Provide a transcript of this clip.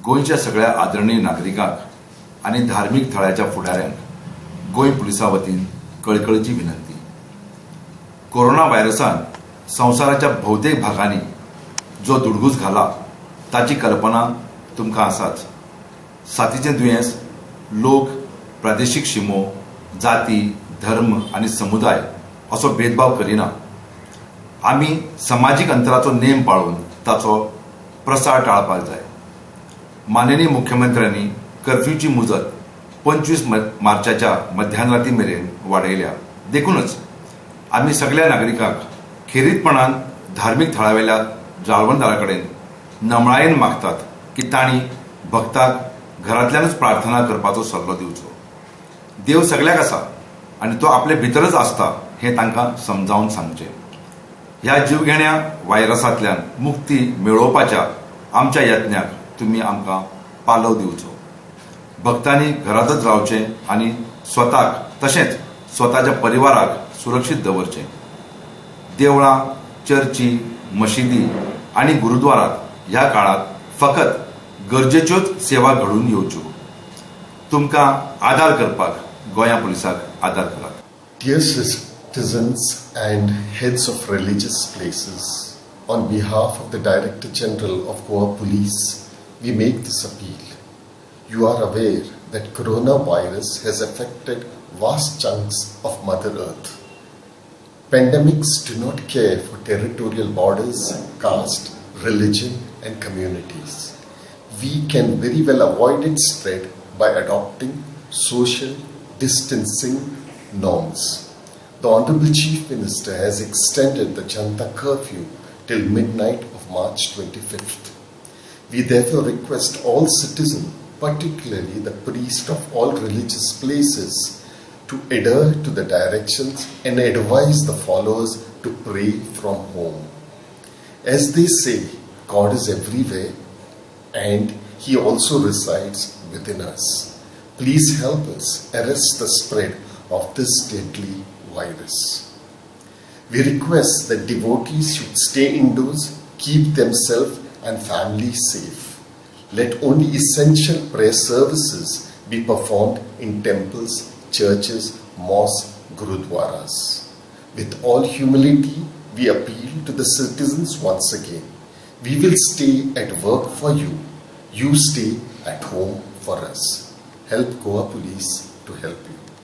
गोंयच्या सगळ्या आदरणीय नागरिकांक आनी धार्मीक थळाच्या फुडाऱ्यांक गोंय पुलिसां वतीन कळकळीची विनंती. कोरोना व्हायरसान संवसाराच्या भोवतेक भागांनी जो धुडगूस घाला ताची कल्पना तुमकां आसाच. साथीचें दुयेंस लोक, प्रादेशीक शिमो, जाती, धर्म आनी समुदाय असो भेदभाव करिना. आमी समाजीक अंतराचो नेम पाळून ताचो प्रसार टाळपाक जाय. माननीय मुख्यमंत्र्यांनी कर्फ्यूची मुजत 25 मार्चाच्या मध्यानराती मेरेन वाडयल्या. देखूनच आमी सगळ्या नागरिकांक, खेरीतपणान धार्मीक थळावेल्या जाळवणदारा कडेन नमळायेन मागतात की तांणी भक्तांक घरांतल्यानच प्रार्थना करपाचो सल्लो दिवचो. देव सगल्याक आसा आनी तो आपले भितरच आसता हें तांकां समजावन सांगचें. ह्या जीवघेण्या व्हायरसांतल्यान मुक्ती मेळोवपाच्या आमच्या यत्नाक तुमी आमकां पालव दिवचो. भक्तांनी घरांतच रावचें आनी स्वताक तशेंच स्वताच्या परिवाराक सुरक्षीत दवरचें. देवळां, चर्ची, मशिदी आनी गुरुद्वारात ह्या काळांत फकत गरजेच्योच सेवा घडून येवच्यो. तुमकां आदार करपाक गोंया पुलिसाक आदार करात. Dear citizens and heads of religious places, on behalf of the Director General of Goa Police, we make this appeal. You are aware that coronavirus has affected vast chunks of Mother Earth. Pandemics do not care for territorial borders, caste, religion, and communities. We can very well avoid its spread by adopting social distancing norms. The Honorable Chief Minister has extended the Janta curfew till midnight of March 25th. We therefore request all citizens, particularly the priests of all religious places, to adhere to the directions and advise the followers to pray from home. As they say, God is everywhere and He also resides within us. Please help us arrest the spread of this deadly virus. We request that devotees should stay indoors, keep themselves and family safe. Let only essential prayer services be performed in temples, churches, mosques, gurudwaras. With all humility, we appeal to the citizens once again. We will stay at work for you. You stay at home for us. Help Goa Police to help you.